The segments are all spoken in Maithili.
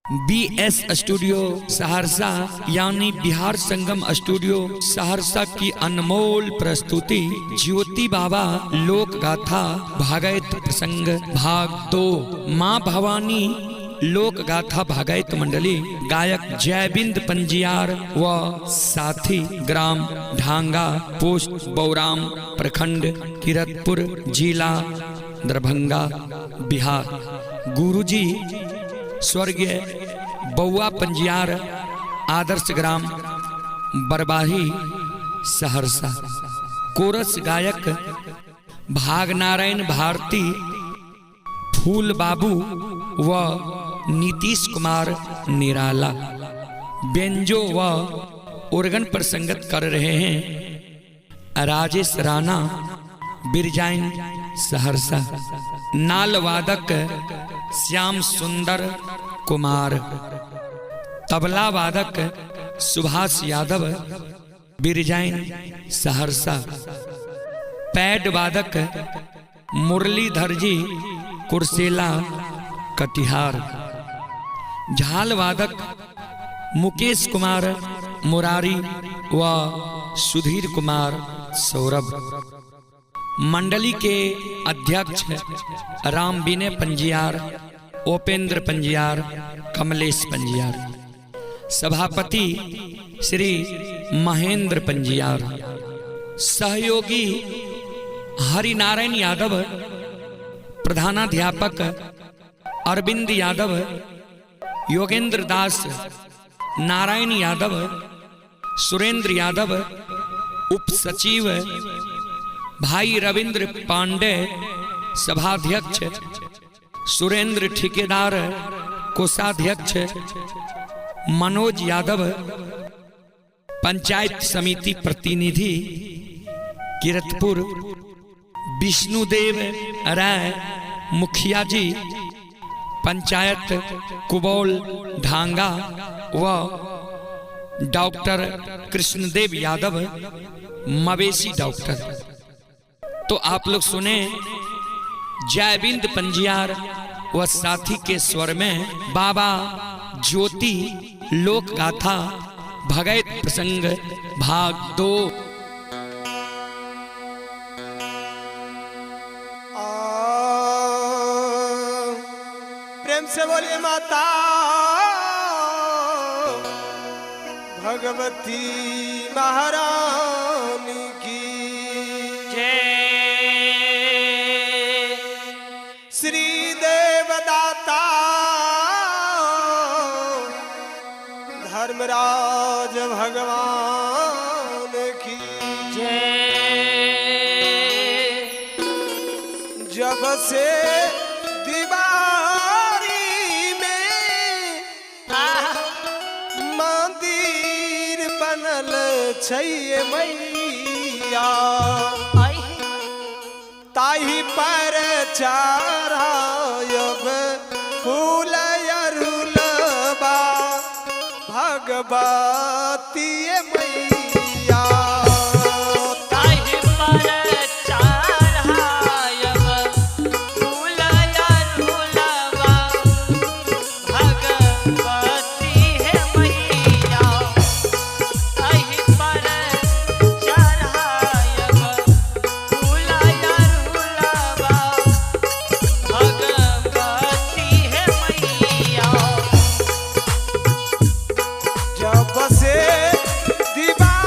बीएस स्टूडियो सहरसा यानी बिहार संगम स्टूडियो सहरसा की अनमोल प्रस्तुति ज्योति बाबा लोक गाथा भागैत प्रसंग भाग 2। माँ भवानी लोक गाथा भागैत मंडली, गायक जयबिंद पंजियार व साथी, ग्राम ढांगा, पोस्ट बौराम, प्रखंड किरतपुर, जिला दरभंगा, बिहार। गुरुजी स्वर्गीय बउआ पंजियार, आदर्श ग्राम बरबाही, सहरसा। कोरस गायक भागनारायण भारती, फूल बाबू व नीतीश कुमार निराला। बेंजो व ऑर्गन पर संगत कर रहे हैं राजेश राणा, बिरजाइन, सहरसा। नाल वादक श्याम सुंदर कुमार, तबला वादक सुभाष यादव, बिरजाइन, सहरसा। पैड वादक मुरलीधर जी, कुर्सेला, कटिहार। झाल वादक मुकेश कुमार मुरारी व सुधीर कुमार सौरभ। मंडली के अध्यक्ष राम विनय पंजियार, उपेंद्र पंजियार, कमलेश पंजियार। सभापति श्री महेंद्र पंजियार। सहयोगी हरिनारायण यादव, प्रधानाध्यापक अरविंद यादव, योगेंद्र दास, नारायण यादव, सुरेंद्र यादव, उप सचिव भाई रविंद्र पांडे, सभाध्यक्ष सुरेंद्र ठेकेदार, कोषाध्यक्ष मनोज यादव, पंचायत समिति प्रतिनिधि किरतपुर विष्णुदेव राय, मुखिया जी पंचायत कुबौल ढांगा व डॉक्टर कृष्णदेव यादव, मवेशी डॉक्टर। तो आप लोग सुने जयबिंद पंजियार व साथी के स्वर में बाबा ज्योति लोक गाथा भगैत प्रसंग भाग 2। प्रेम से बोलिए माता भगवती महारानी की जय। श्री देवदाता धर्मराज भगवान की जय। जब से दीवारी में मंदिर बनल छै मैया, ताही पर चढ़ायब फूल अरुलबा भगवती मैया। ताहि पर चढ़ायब फूल अरुलबा भगवती है मैया। ताहि पर चढ़ायब फूल अरुलबा भगवती है मैया। जब से दीवारी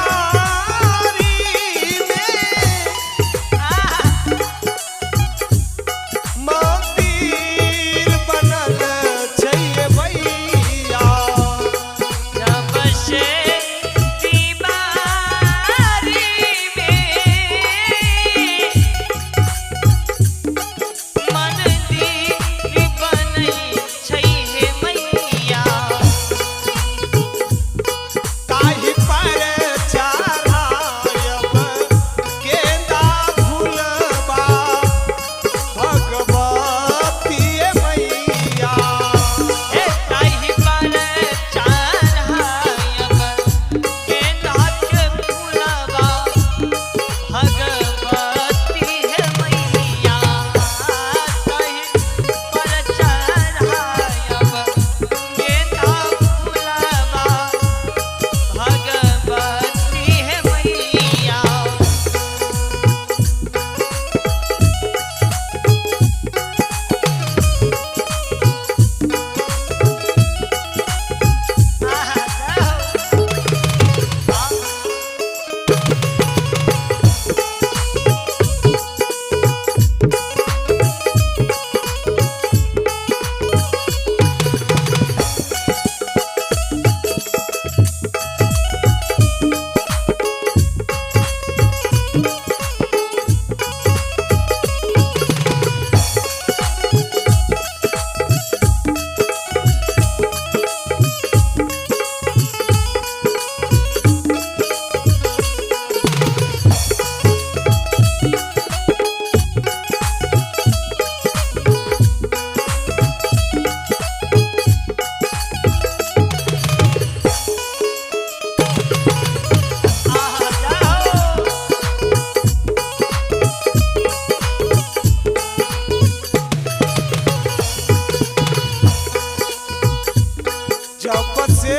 जब से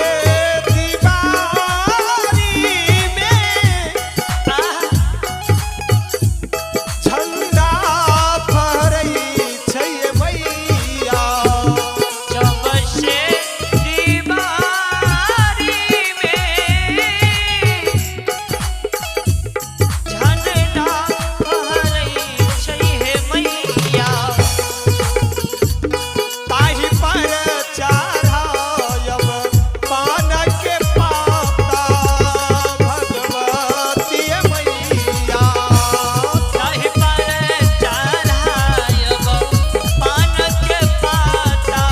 दीवारी में झंडा फहरई छै मैया। जब से दीवारी में झंडा फहरई छै हे मैया। ताहि पर चढ़ायब पान के पाता भगवती मैया। ताहि पर चढ़ायब पान के पाता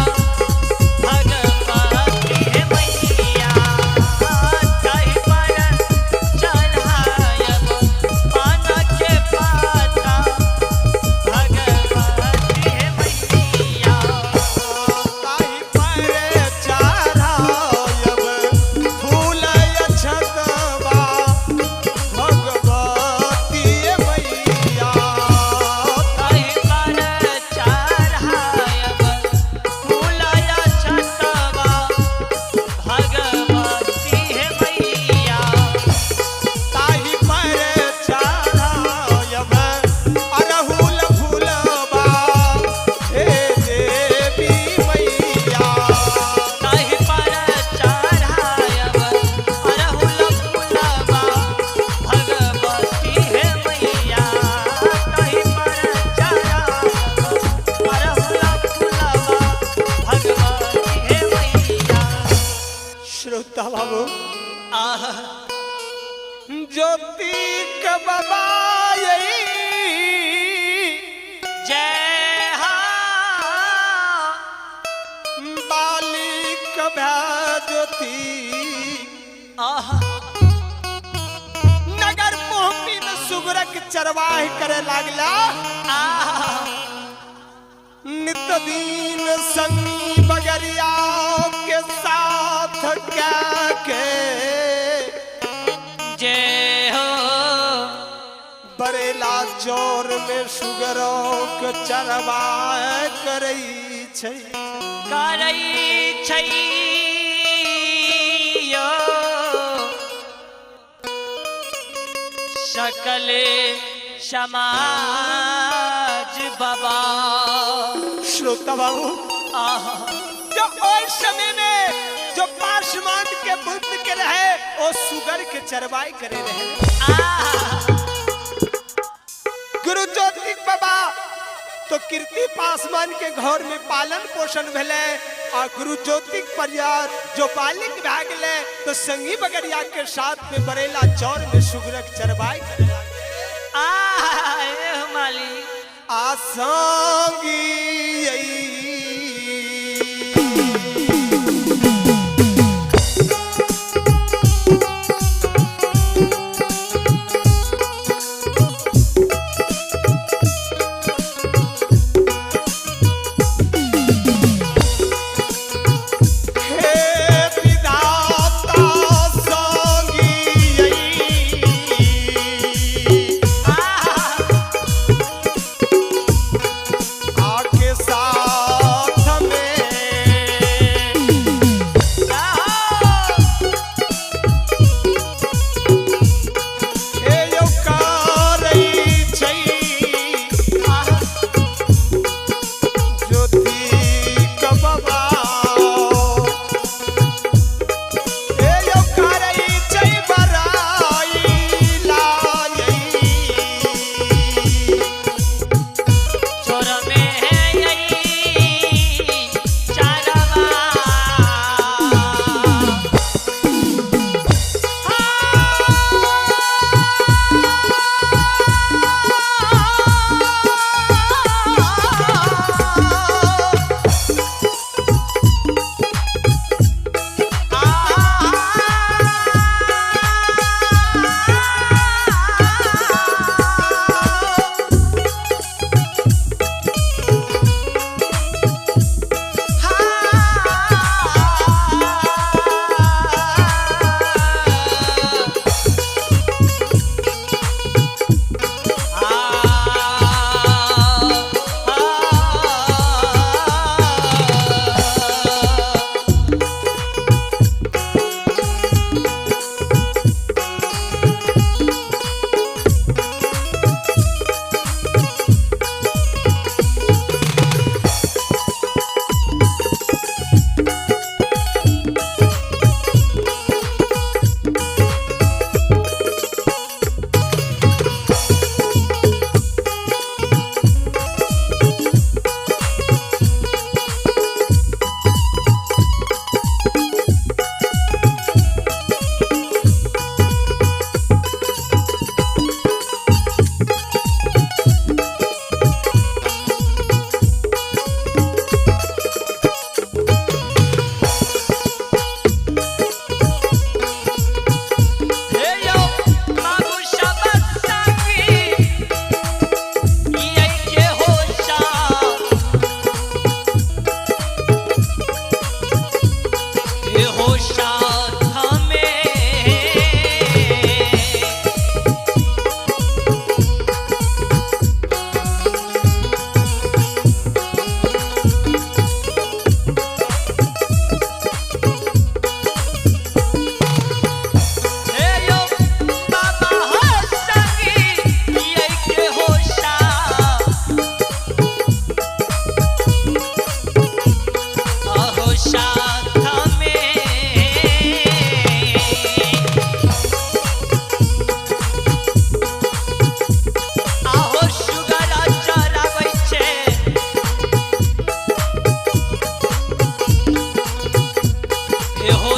भगवती हे मैया। ताहि पर चढ़ायब पान के पाता भगवती हे मैया। ताहि पर चढ़ायब फूल अक्षतवा भगवती मैया। ताहि पर चढ़ायब फूल अक्षतवा भगवती हे मैया। ताहि पर चढ़ायब अड़हुल फूलबा हे देवी मैया। ताहि पर चढ़ायब अड़हुल फूलबा भगवती हे मैया। ताहि पर चढ़ायब अड़हुल फूलबा भगवती हे मैया। श्रोता बाबू, आह, ज्योति के बाबा जय हा। बालिक भै ज्योति आह, नगर मोहमी में सुगरक चरवाह करे लागला। आह, नित दिन संगी बगरिया के साथ क्या के जय हो। बरेला चोर में सुगरों के चरवाह करई छै। करई छैयो सकल समाज बाबा। श्रोता बाबू, आह, जो ओइ समय में जो पासवान के बुद्ध के रहे ओ सुगर के चरवाई करे रहे। आह, गुरु ज्योतिक बाबा तो कीर्ति पासवान के घर में पालन पोषण भेले आ गुरु ज्योतिक परिवार जो बालिक भए गेले तो संगी बगरिया के साथ में बरेला चौर में सुगरक चरवाई करे लागले। आह, एह माली। आ संगी हे विधाता संगी आह, आके साथ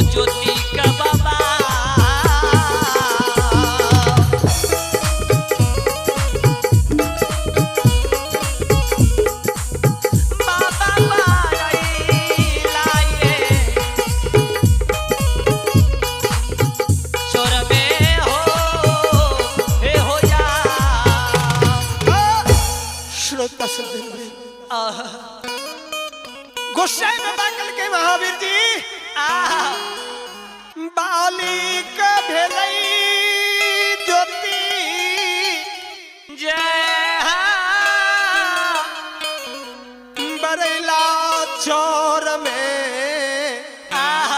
हो ज्योति का बाबा। बाबा बरैला ये चोर में हो हे हो जा। श्रोता सज्जन वृंद, आह गोसाई बाबा कल के महावीर जी आह बालिक भेलई ज्योति जय बरैला चोर में आह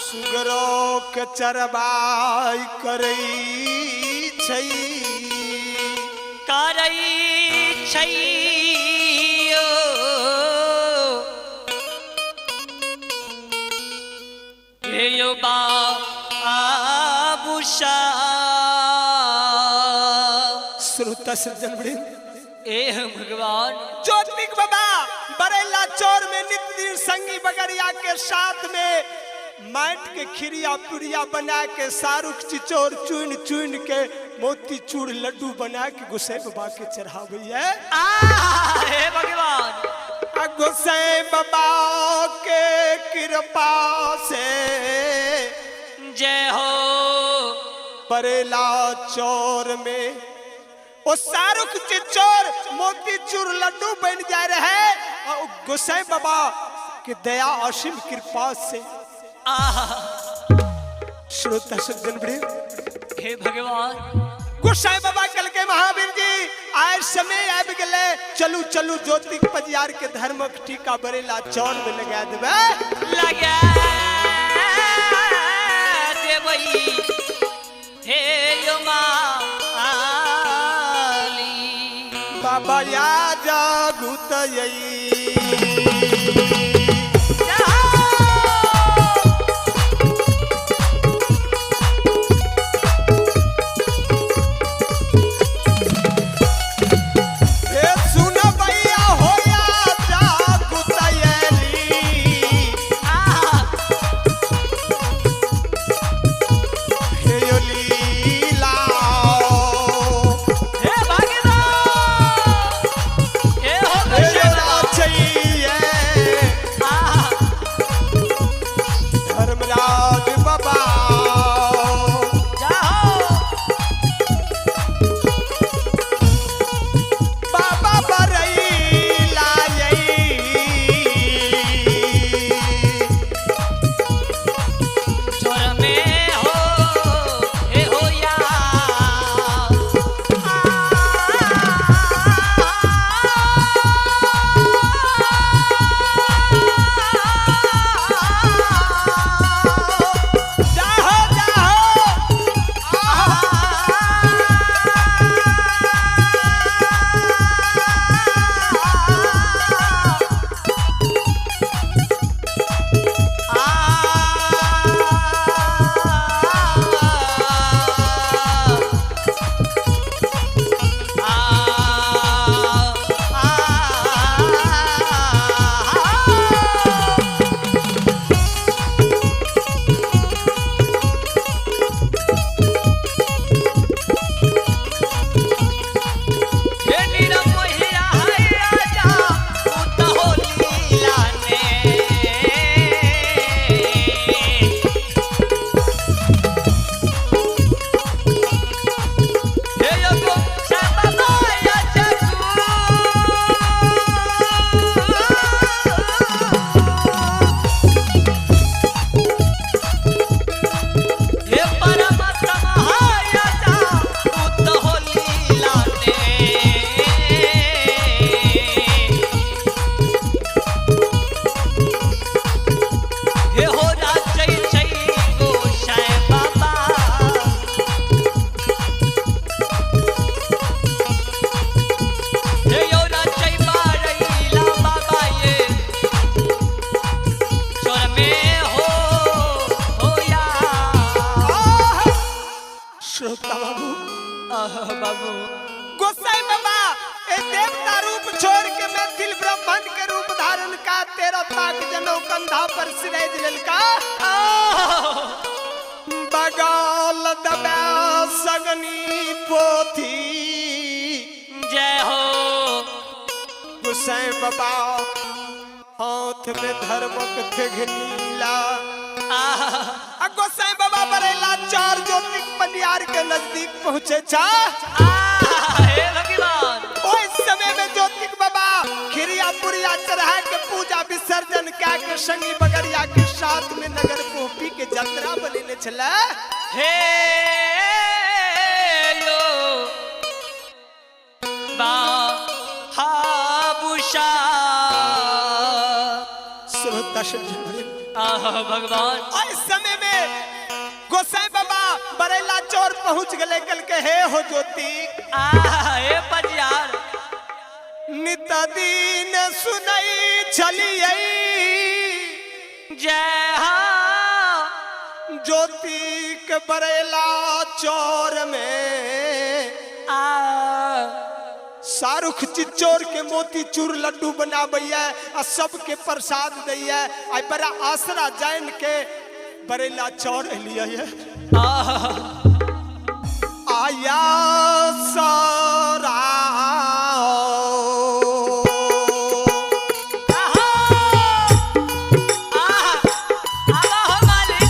सुगरो के चरबाई करई छई। करई छैयो हे यो बाबूषा। श्रोता सज्जन वृंद, ए भगवान ज्योतिक बाबा बरेला चोर में नित्य दिन संगी बगरिया के साथ में माट के खिरिया पुरिया बना के शाहरुख चिचोर चुन चुन के मोती चूर लड्डू बना के गुस्से बाबा के चढ़ावे है। आ हे भगवान आ गुस्से बाबा के कृपा से जय हो बरेला चोर में ओ शाहरुख चिचोर मोती चूर लड्डू बन जा रहे और गुस्से बाबा के दया असीम कृपा से। आह श्रोता सज्जन वृंद, हे भगवान गोसाई बाबा कल के महावीर जी आए समय आबि गेलै, चलू चलू ज्योतिक पजियार के धर्मक टीका बरेला चौर में लगा देबै। लगा देबै हे यो माली। बाबा या जागुतयै हे सुन भैया होया जागुतयली हे यो लीला हे भगवान हे हो हे यो गोसाई बाबा। राजैये आह धर्मराज बाबा जाओ बाबा बरैला यई चोर में हो हे हो या। जाहो जाहो श्रोता बाबू बाबू गोसाई बाबा ए देवता रूप छोड़ के मैथिल ब्राह्मण के रूप धारण का तेरा ताक जनौ कंधा पर सिरेज ललका। बाबा हाथ में धर्मक थेघनीला। आ गोसाई बाबा बरेला चार ज्योतिक पनियार के नजदीक पहुंचे छा। हे भगवान। ओइ समय में ज्योतिक बाबा खिरिया पुरिया चढ़ा के पूजा विसर्जन कै के संगी बगरिया के साथ में नगर गोपी के जतरा बनेने छले। हे यो बा हाबुषा श्रोता सज्जन। आह भगवान। ओइ समय में गोसाई बाबा बरेला चोर पहुंच गए, कल के हे हो ज्योति आह हे पजियार नित दिन सुनई छलियै जय हा ज्योति के बरेला चोर में आ शाहरुख चिचोर के मोती चूर लड्डू बनाबैया आ सबके प्रसाद दैया। आ बड़ा आसरा जान के बरेला चोर एलियै। आह आया सारा आहा आवा हो मालिक।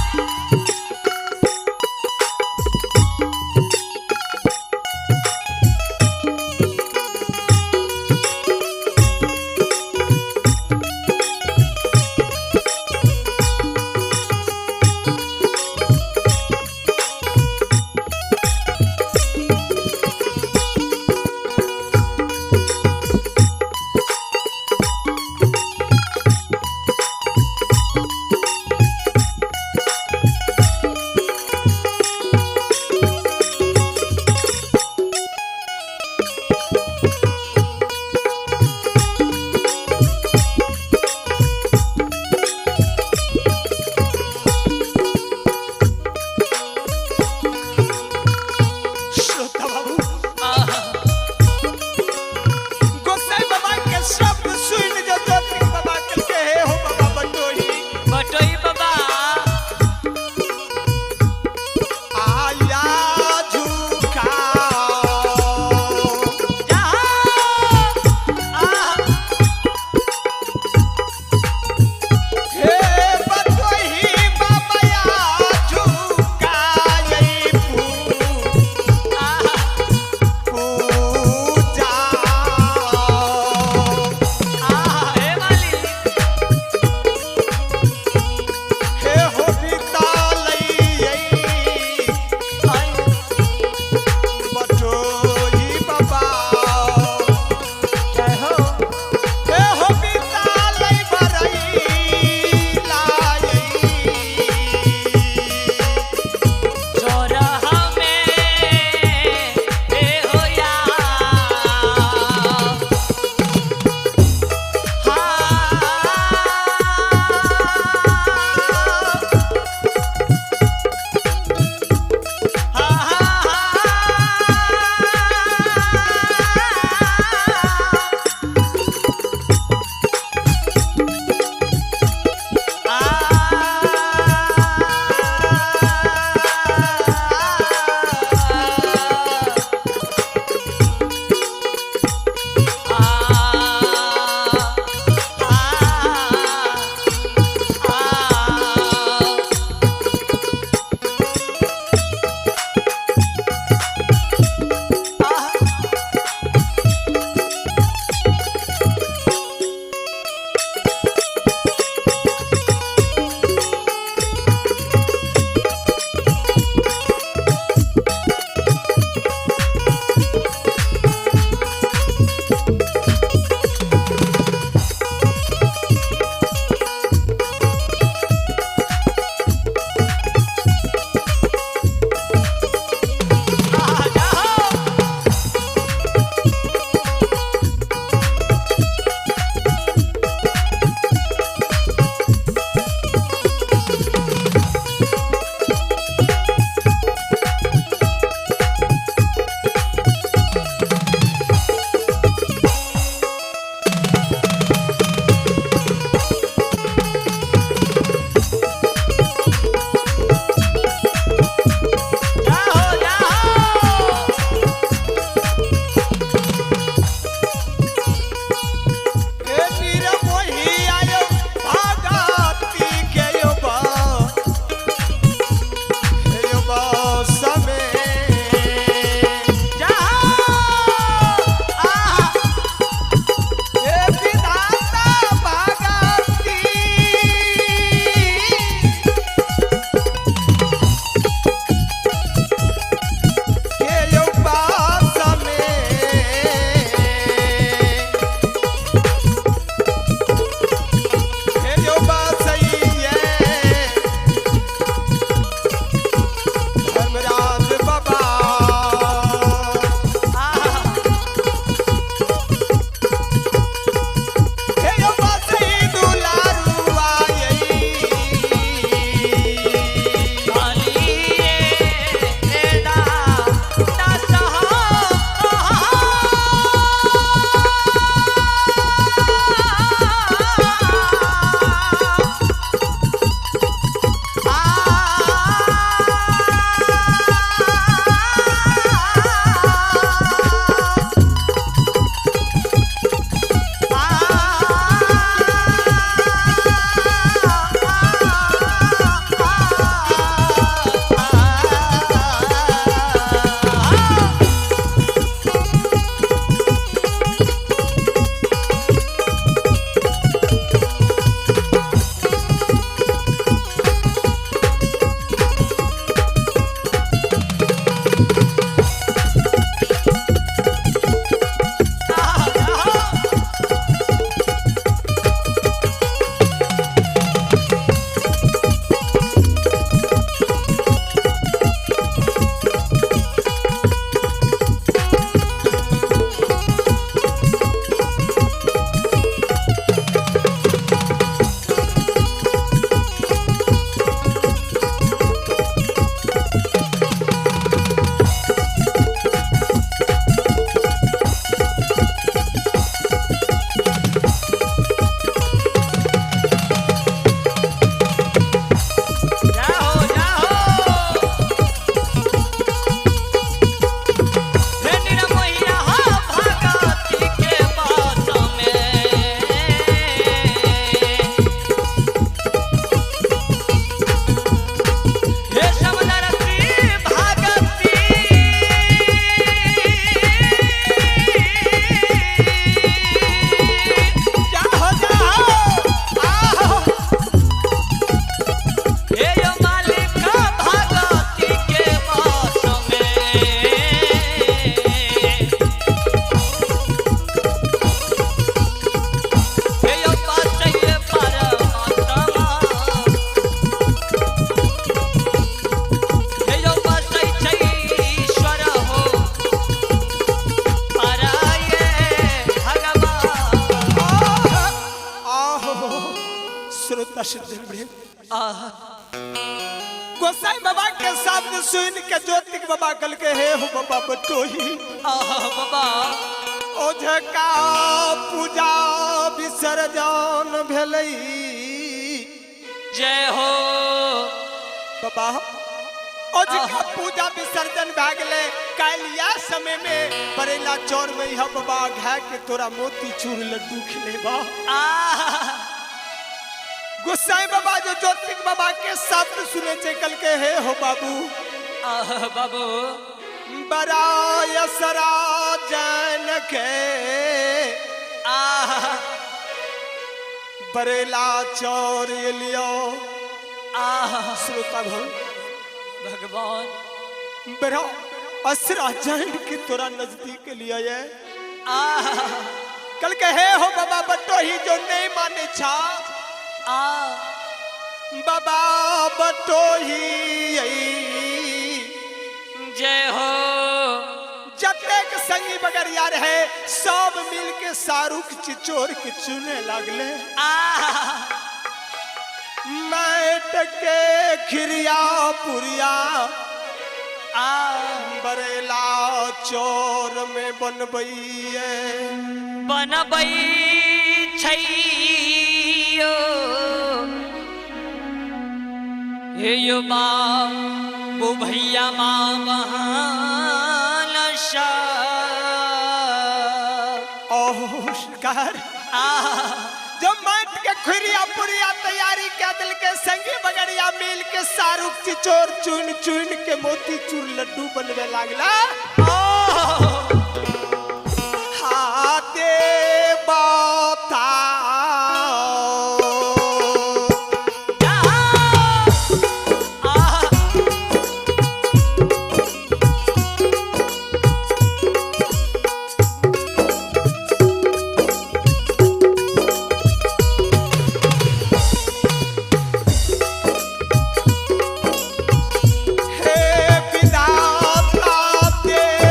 आह। गोसाई बाबा के शब्द सुन के ज्योतिक बाबा कल के हे हो बाबा बटोही। आह बाबा। ओझका पूजा विसर्जन भेलई। जय हो बाबा। ओझका पूजा विसर्जन भए गेलै। काल्हि इएह समय में बरेला चौर में यह बाबा घाय के तोरा मोती चूर लड्डू खिलेबा। आह। गोसाई बाबा जो ज्योतिक बाबा के शब्द सुने छे कल के हे हो बाबू। आह बाबू। बड़ा यसरा जैन के। आह। बरेला चौर लियो। आह। श्रोता भर भगवान बड़ा असरा जैन के तोरा नजदीक लिया ये। आह। कल के हे हो बाबा बटोही जो नहीं माने छा। आ। बाबा बटोही जय हो। जतेक संगी बगरिया रहे सब मिल के शाहरुख चिचोर के चुने लागले। आह। मैट के खिरिया पुरिया। आ। बरेला चोर में बनबैये। बनबै छैयो हे यो बाबू भैया माँ बहान ओह शिकार। आह। जब मैट के खिरिया पुरिया तैयारी के दिल के संगी बगरिया मिल के शाहरुख चिचोर चुन चुन के मोती चूर लड्डू बनवे लागला। हाथे बता। हे विधाता दे।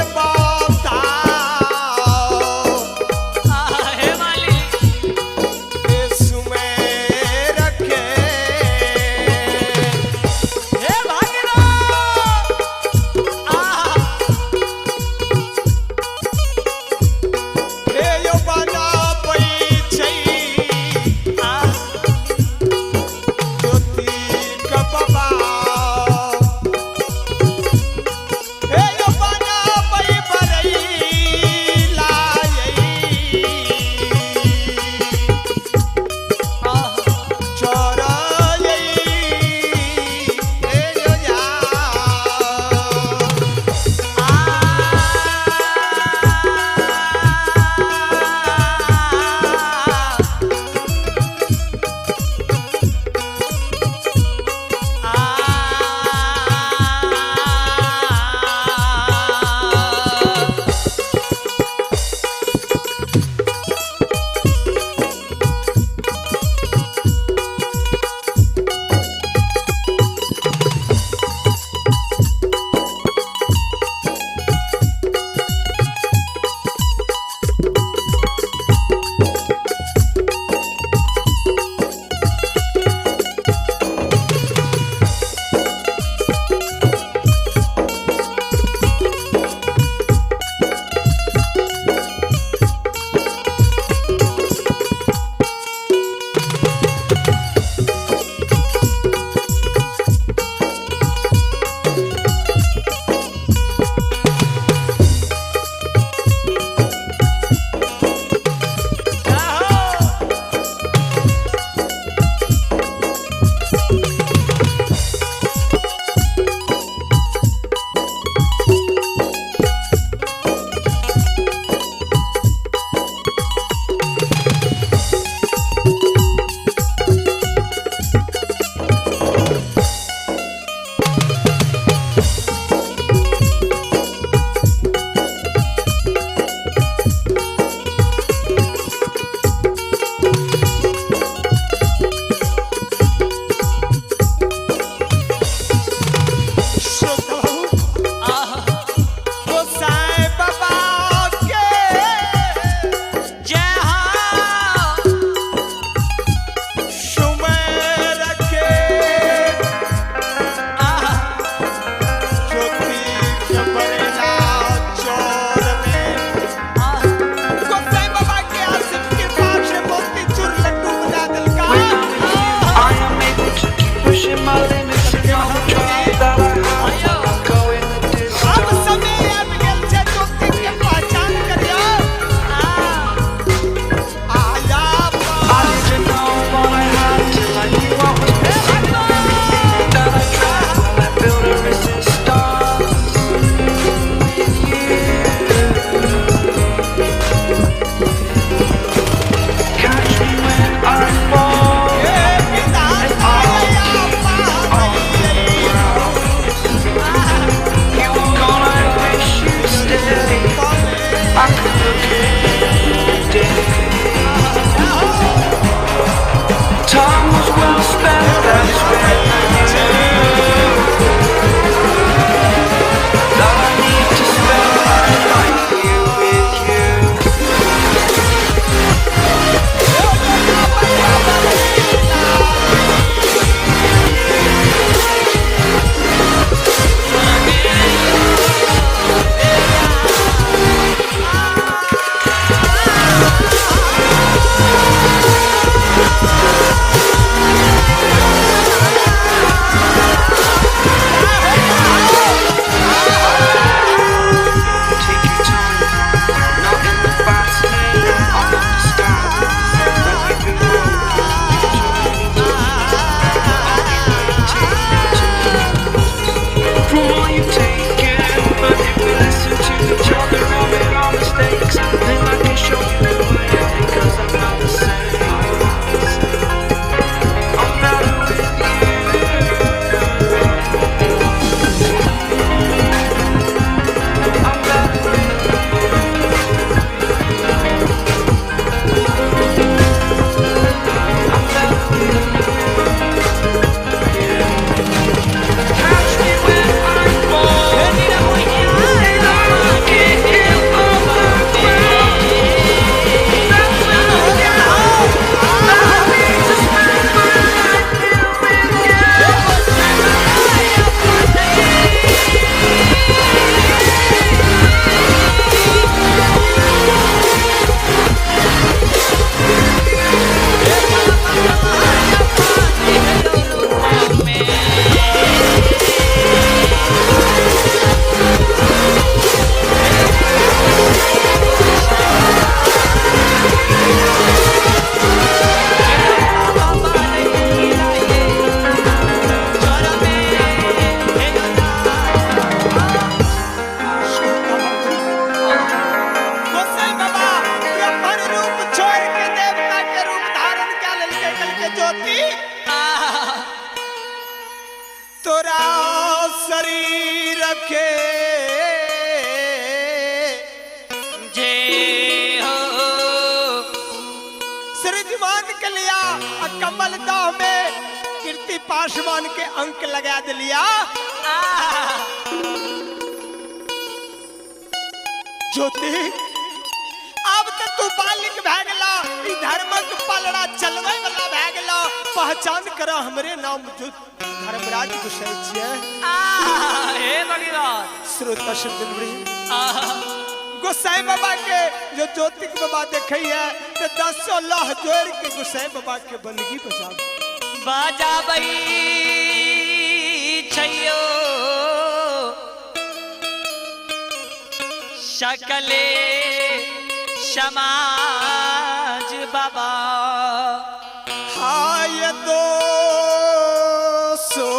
के जय हो। सृजमान के लिया आ कमल दाह में कीर्ति पासवान के अंक लगा दिलिया। ज्योति अब तो तू बालिक भए गेला, ई धर्मक पलड़ा चलबै वाला भए गेला। पहचान कर हमरे नाम जो धर्मराज गोसाई छियै। हे भगवान। श्रोता सज्जन गोसाई बाबा के जो ज्योतिक बाबा देखे है तो 10 लाख जोड़ के गोसाई बाबा के बंदगी बजा बजाबै छैयो सकले समाज बाबा। हाय दो सो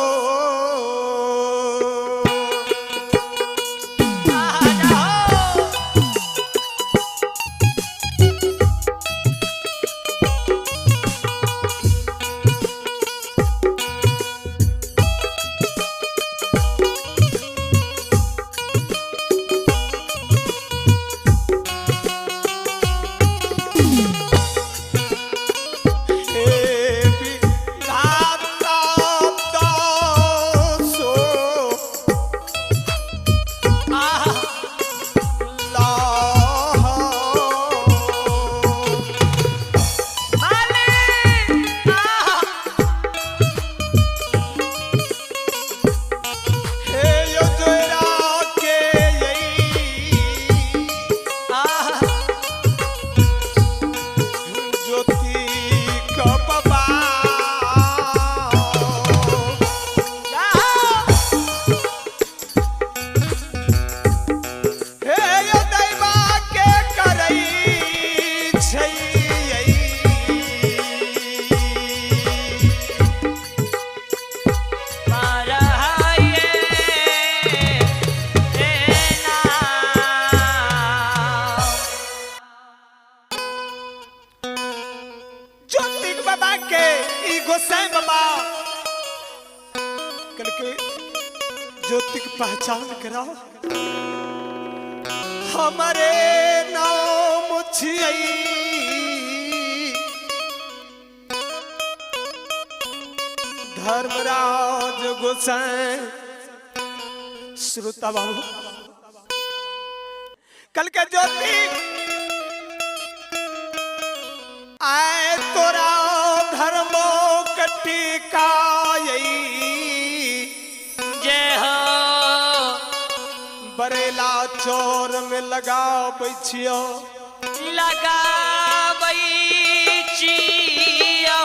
ज्योति की पहचान कराओ हमारे नाम छियै धर्मराज गोसाई। श्रोता बाबू कल के ज्योति आए तोरा धर्मो कटिकाई जय हो। बरेला चोर में लगाबै छियो लगाबै छियो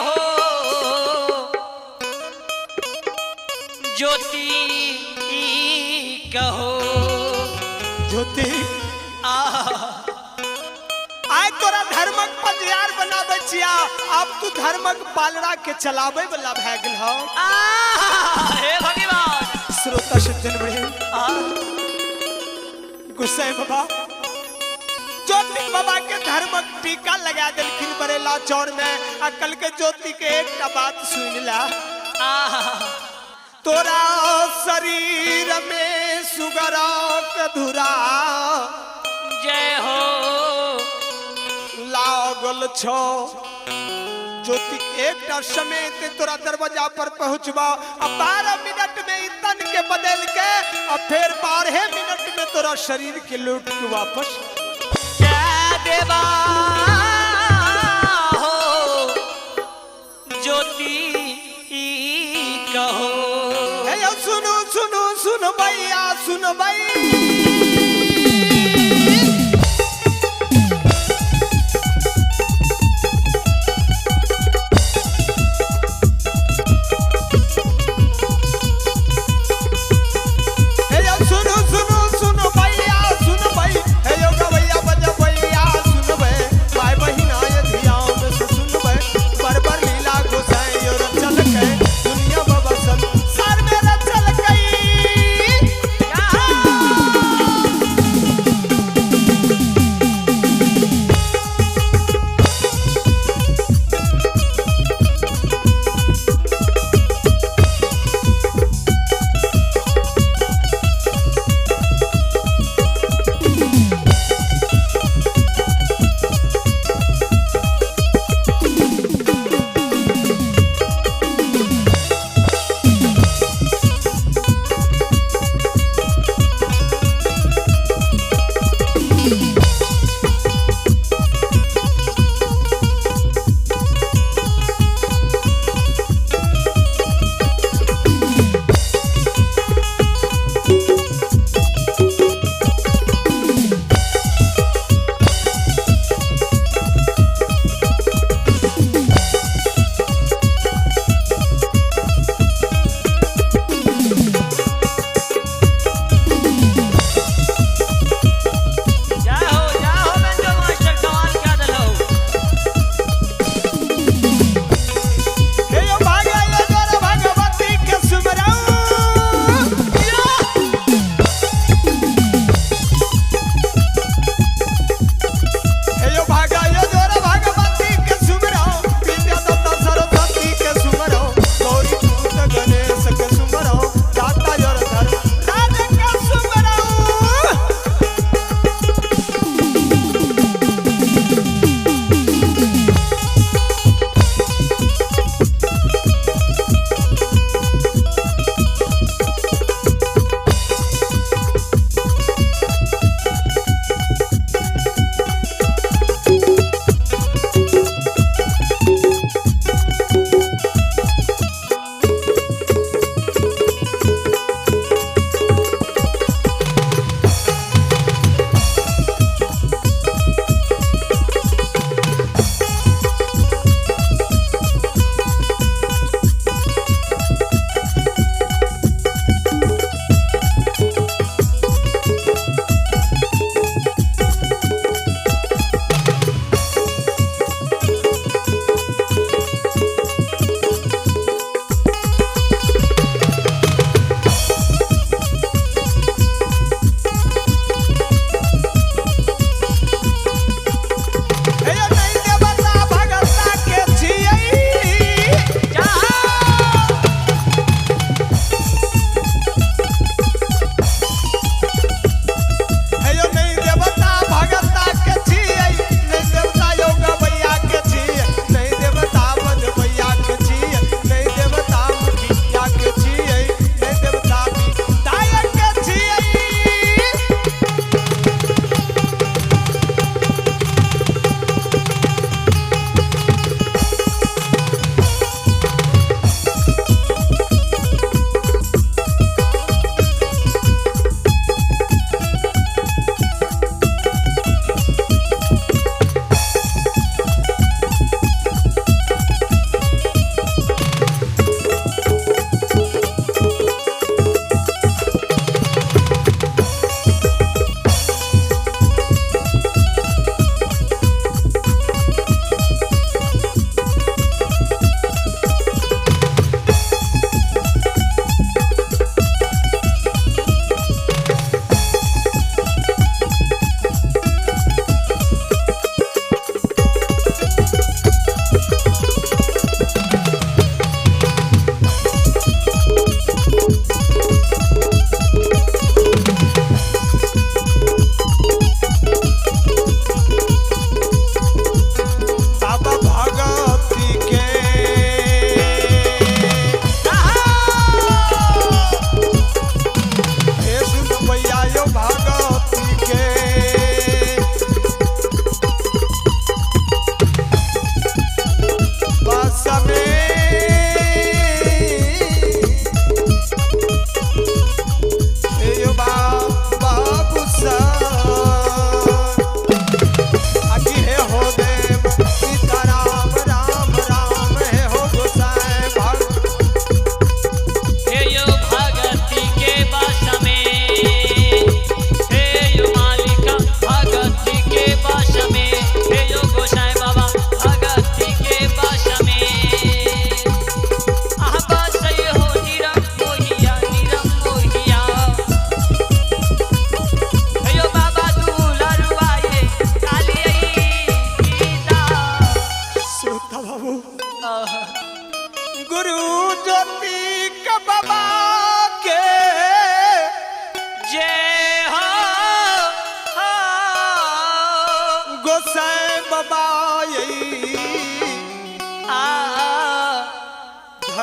ज्योति कहो। ज्योति आय तोरा धर्मक पंजियार बनाबै छिया, अब तू धर्मक पालड़ा के चलाबै वाला भए गेल हौ। हे भगवान। श्रोता सज्जन वृंद गोसाई बाबा ज्योति बाबा के धर्मक टीका लगा देलखिन बरेला चौर में। आ कल के ज्योति के एकटा बात सुन ला, तोरा शरीर में सुगरा के धुरा जय हो लागल छो। ज्योति एकटा समेत तोरा दरवाजा पर पहुंचबा आ 12 मिनट में ई तन के बदल के आ फिर 12 मिनट में तोरा शरीर के लौट के वापस जय देवा हो ज्योति कहो। हे यो सुनो सुनो सुन भैया सुन भई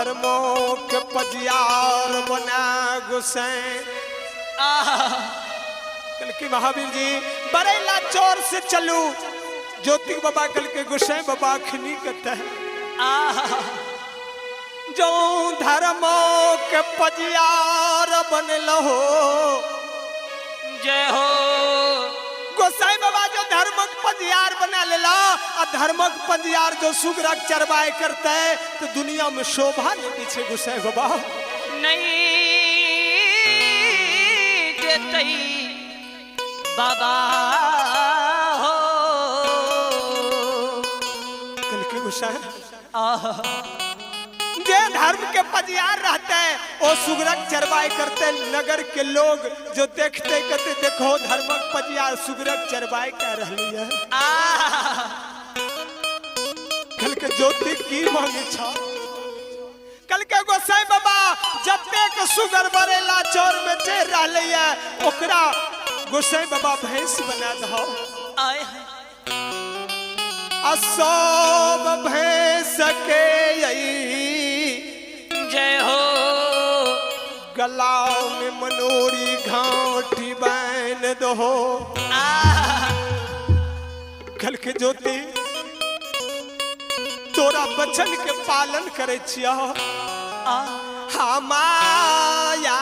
धर्मों के पजियार बना गुसैन। कल की महावीर जी बरेला चोर से चलू। ज्योति बाबा कल के गुसैन बाबा खनी कहते हैं जो धर्मों के पजियार बनल हो। जय हो गोसाई बाबा जो धर्मक पंजियार बना लेला आ धर्मक पंजियार जो सुगरक चरवाए करते है तो दुनिया में शोभा नहीं पीछे गोसाई बाबा नहीं देतई बाबा हो। कल के गोसाई जे धर्म के पजियार रहते हैं वो सुगरक चरवाए करते, नगर के लोग जो देखते कहते देखो धर्मक पजियार सुगरक चरवाए कर रही है। कल के ज्योति की मांगे छा। कल के गोसाई बाबा जतेक सुगर बरेला चोर में चढ़ रही है ओकरा गोसाई बाबा भैंस बना दो। असोब भैंस के जय हो गलाव में मनोरी घाटी बैन दो। कल के ज्योति तोरा बचन के पालन करे छिया हमाया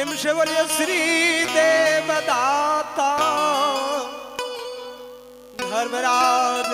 प्रेम से बोलिए श्री देवदाता धर्मराज।